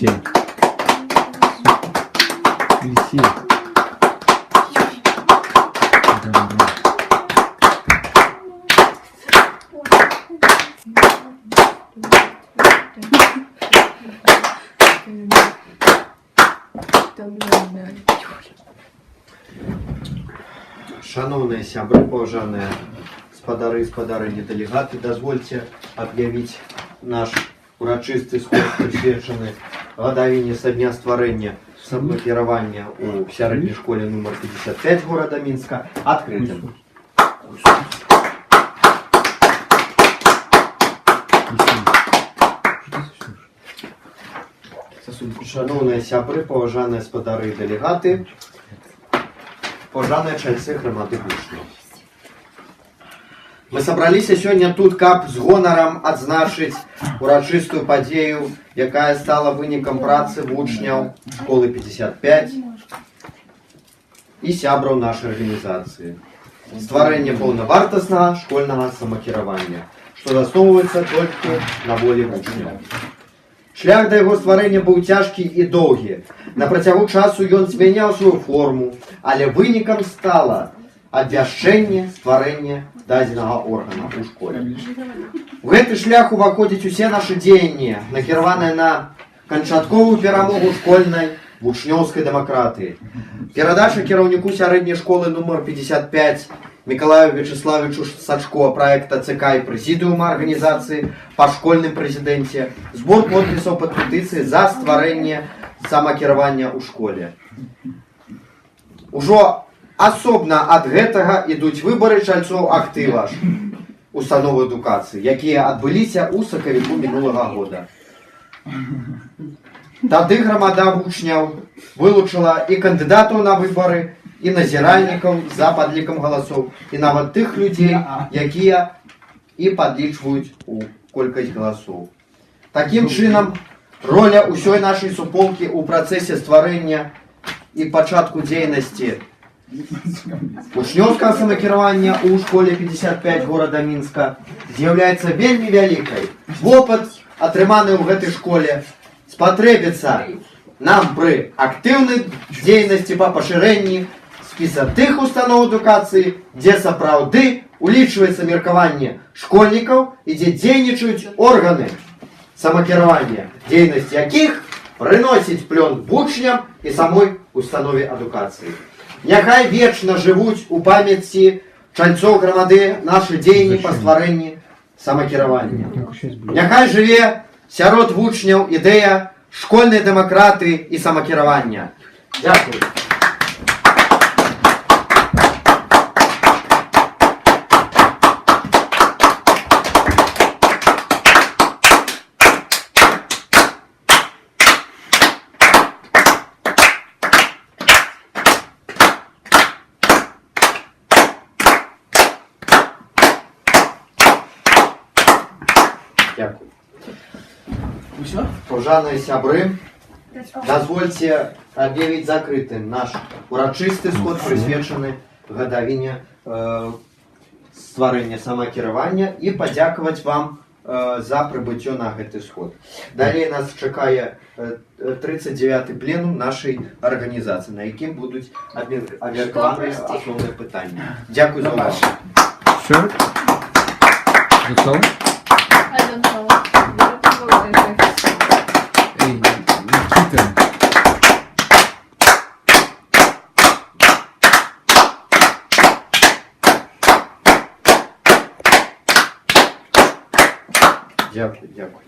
Алексей. Алексей. Да. Шаноўныя сябры, паважаныя спадары і спадарыні дэлегаты, дазвольце аб'явіць наш урачысты сход, прысвечаны гадавіне са дня стварэння самакіравання ў сярэдняй школе нумар 55 горада Мінска, адкрытым. Алексей. Что ты сосешь? Сосульку. Шаноўныя сябры, паважаныя спадары і дэлегаты, паважаныя чальцы грамады вучняў. Мы сабраліся сёння тут, каб з гонарам адзначыць урачыстую падзею, якая стала вынікам працы вучняў школы 55 і сябраў нашай арганізацыі. Стварэнне паўнавартаснага школьнага самакіравання, што засноўваецца толькі на волі вучняў. Шлях да яго стварэння быў цяжкі і доўгі. На працягу часу ён змяняў сваю форму, але вынікам стала абвяшчэнне стварэння дадзенага органа ў школе. У гэты шлях уваходзяць усе нашы дзеянні, накіраваныя на канчатковую перамогу школьнай вучнёўскай дэмакратыі. Перадача кіраўніку сярэдняй школы нумар 55 Мікалаю Вячаслававічу Сачко праекта ЦК і прэзідыума арганізацыі па школьным прэзідэнце, збор подпісаў пад петыцыяй за стварэнне самакіравання ў школе. Ужо асобна ад гэтага ідуць выбары чальцоў актыва установы адукацыі, якія адбыліся ў сакавіку мінулага года. Тады грамада вучняў вылучыла і кандыдатаў на выбары, і назіральнікаў за падлікам галасоў, і нават тых людзей, якія і падлічваюць у колькасць галасоў. Такім чынам, роля ўсёй нашай суполкі ў працэсе стварэння і пачатку дзейнасці вучнёўскага самакіравання ў школе 55 горада Мінска з'яўляецца вельмі вялікай. Вопыт, атрыманы ў гэтай школе, спатрэбіцца нам пры актыўнай дзейнасці па пашырэнні спіса тых устаноў адукацыі, дзе сапраўды улічваецца меркаванне школьнікаў і дзе дзейнічаюць органы самакіравання, дзейнасць якіх прыносіць плён вучням і самой установе адукацыі. Няхай вечна жывуць у памяці чальцоў грамады нашы дзеянні па стварэнні самакіравання. Няхай жыве сярод вучняў ідэя школьнай дэмакратыі і самакіравання. Дзякую. Дзякую. Усё? Паважаныя сябры, дазвольце аб'явіць закрытым наш урачысты сход, прысвечаны гадавіне стварэння самакіравання, і падзякаваць вам за прыбыццё на гэты сход. Далей нас чакае 39 пленум нашай арганізацыі, на якім будуць абмеркаваны Што, прости? асноўныя пытанні. Дзякуй за увагу. Всё? Готово? I don't know. Эй, Никита. Дзякуй, дзякуй.